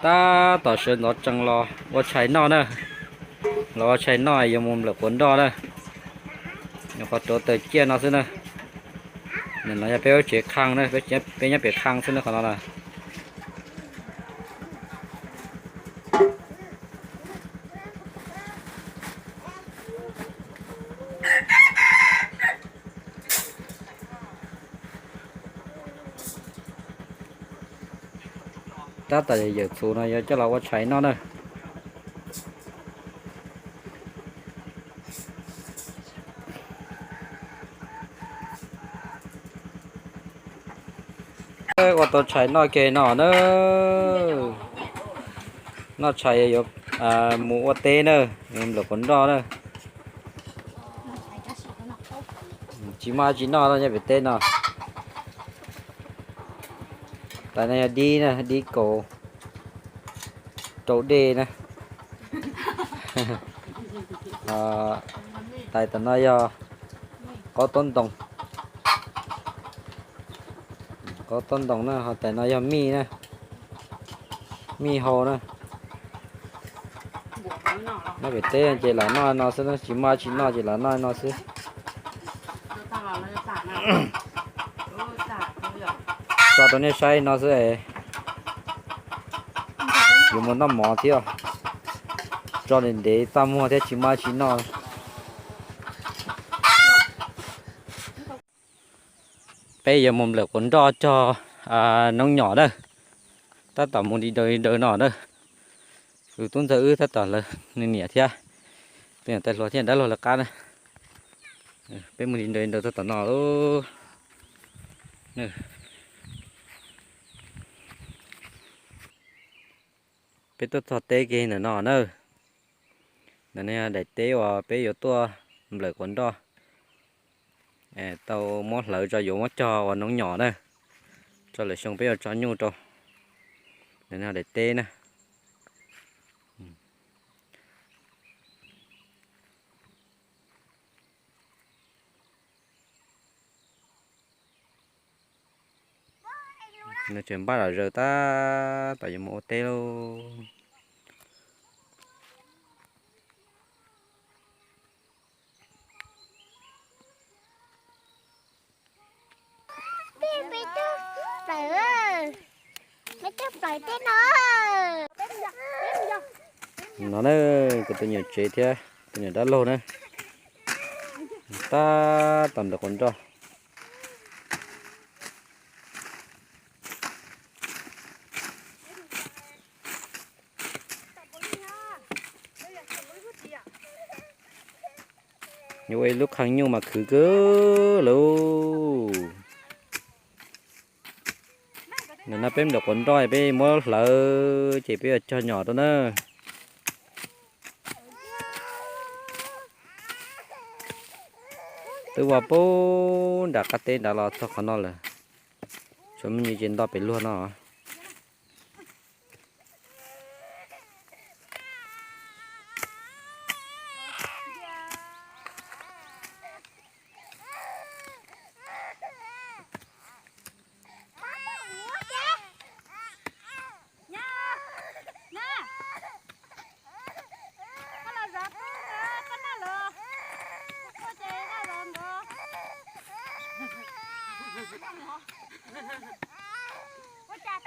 Tab tom sawv ntxov tsees los ua tshais noj na. Los ua tshais noj yuav mus nplawm quav nroj na. Nyuam qhuav rauv taws ciaj no xwb na. Nim no yog peb lub tsev khaj na, peb nyob pem khaj xwb na qhov no na. Tab tom yawm txhuv no yuav coj los ua tshais noj na. Ua tau tshais noj kiag no na. Noj tshais yuav mus ua teb na, yuav nplawm quav nroj na. Tsis muaj dab tsi noj nyob pem teb no. Tais no yog dib na, dib kaus rau dej na. Tais tom no yog qaub taub ntoo. Qaub taub ntoo na, ho tais no yog mij na, mij hau na. Nyob pem teb ces lam noj no xwb, tsis muaj dab tsi noj ces lam noj no xwb. Tso rau nej saib no xwb. Yuav mus noj mov thiab, tso ntev ntev txaj muag thiab tsis muaj dab tsi noj. Peb yuav mus nplawm quav nroj cog noob nyom na. Tab tom mus di daws di daws no na. Tus tub ntxawg wb tab tom lawv nws niam thiab tus niam tais hluas thiab dab laug lawv qab na. Peb mus di daws di daws txog tom no lauj. Peb tuaj txog teb kiag ntawm no na. Ntawm no daim teb uas peb yuav tuaj nplawm quav nroj. Tau muab hlawv tso yuav muab cog ua noob nyom na. Tso lwm xyoo peb yuav tso nyuj rau. Ntawm no daim teb na. Nws tseem npaj zom zaws tab tom yuav mus ua teb lauj. No na, kuv tus niam tsev thiab tus niam dab laug na, tab tom nplawm quav nroj. Yuav ua ib lub qhee nyuj mas khwv kawg lauj. Ntawm no peb nplawm quav nroj peb muab hlawv ces peb yuav cog nyom rau na. Twb ua puag nram qab teb nrad los txog qhov no lawm. Tshuav me nyuam ces nto pem luag no. Ua cas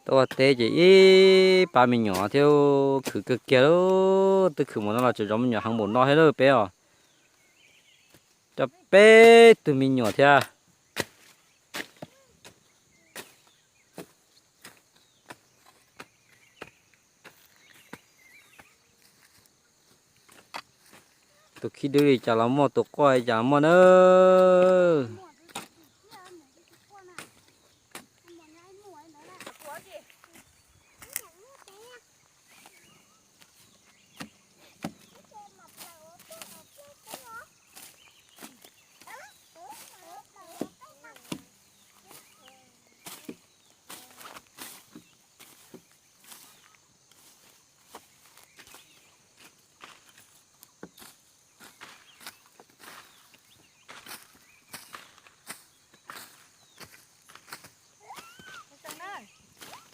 Tuaj ua teb ces ib pab me nyuam thiab khwv kawg kiag lauj. Twb khwv mus no los tseem zov me nyuam heev npaum no thiab lauj peb os. Coj peb tug me nyuam thiab. Tus khib dub li cas los muaj, tus quaj li cas los muaj na.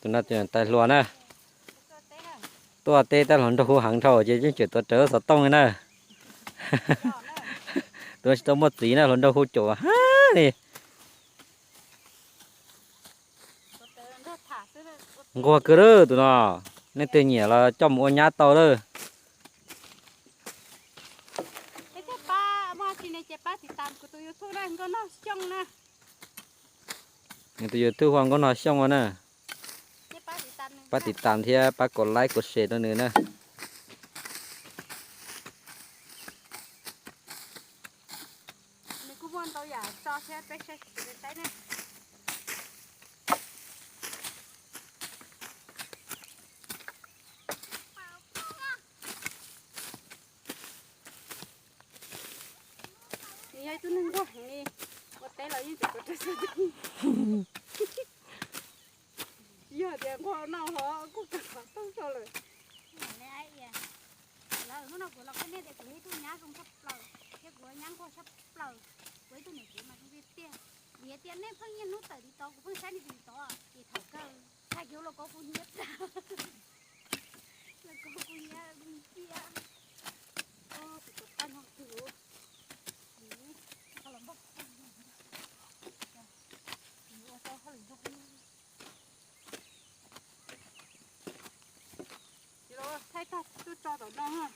Tus no tais hluas na. Tuaj teb tab hluas nraug hu heev dhau ces yeej tseem tuav rawv xov tooj li na. Tus no tsis tau muaj txiv na, hluas nraug hu caum hab li. Nquag kawg lawm tus no, leej twg nyiam los coj mus ua nyab tau lawm. Nws tus YouTube hu ua Nkauj Nog Xyooj no na. Pab tiv tam thiab pab kom like kom share rau nws na. Nws yog ib tug neeg nquag heev li, ua teb los yeej tseem tuav rawv xov tooj. Yog tias nquag no ho kuj kawg xov tooj tso lawm. Lawv hnub no kuv los qhia nej tias kuv yog ib tug nyab zoo tshaj plaws thiab kuv nyab nquag tshaj plaws. Kuv ib tug niam txiv mas zoo tiag tiag. Vim tias nej pheej niaj hnub tawm TikTok, kuv pheej saib nej TikTok ces thaum kawg tag kiag los kuv hnyiab tag. Los kuv hnyiab cia. Tus tuav paj no twg ua tau hauj lwm zoo. Thaij tag tuaj tso tom no.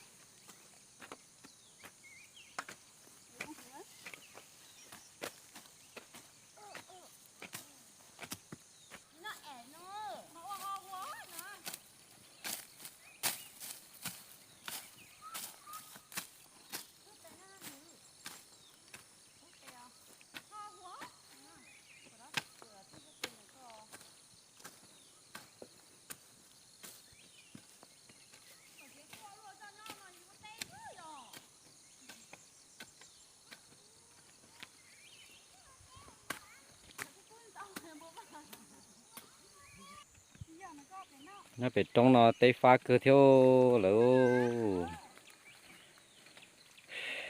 Nyob pem roob no teb fab kawg thiab lawm.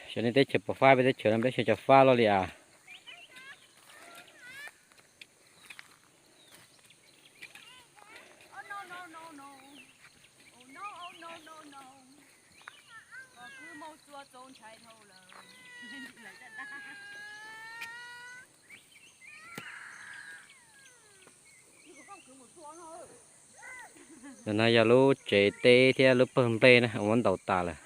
Xyov nej teb chaws puas fab, peb teb chaws no peb xyov cov fab los li as. Ntawm no yog lub tsev teb thiab lub pawg nplej na, ua muab ntaus tas lawm.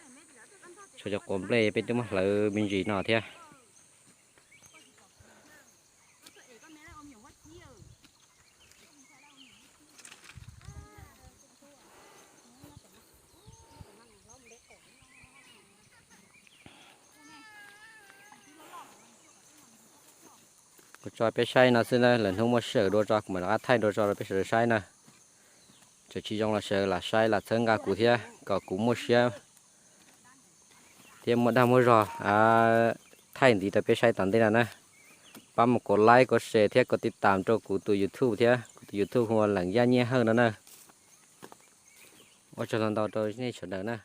Tshuav cov quav nplej peb twb muab hlawv me ntsis no thiab. Kuv tso peb saib no xwb na, lwm hnub muaj sij hawm dua tso kuv mam rov qab thaij dua tso rau peb sawv daws saib na. Tseem tsis zoo los sawv daws lam saib lam txhawb nqa kuv thiab kom kuv muaj siab thiab muaj dag muaj zog thaij ntxiv rau peb saib tom ntej no na. Pab mus kom like kom share thiab kom tiv tam rau kuv tus YouTube thiab, kuv tus YouTube hu ua Leem Yaj Nyiaj Hawj no na. Ua tsaug ntau ntau rau nej sawv daws na.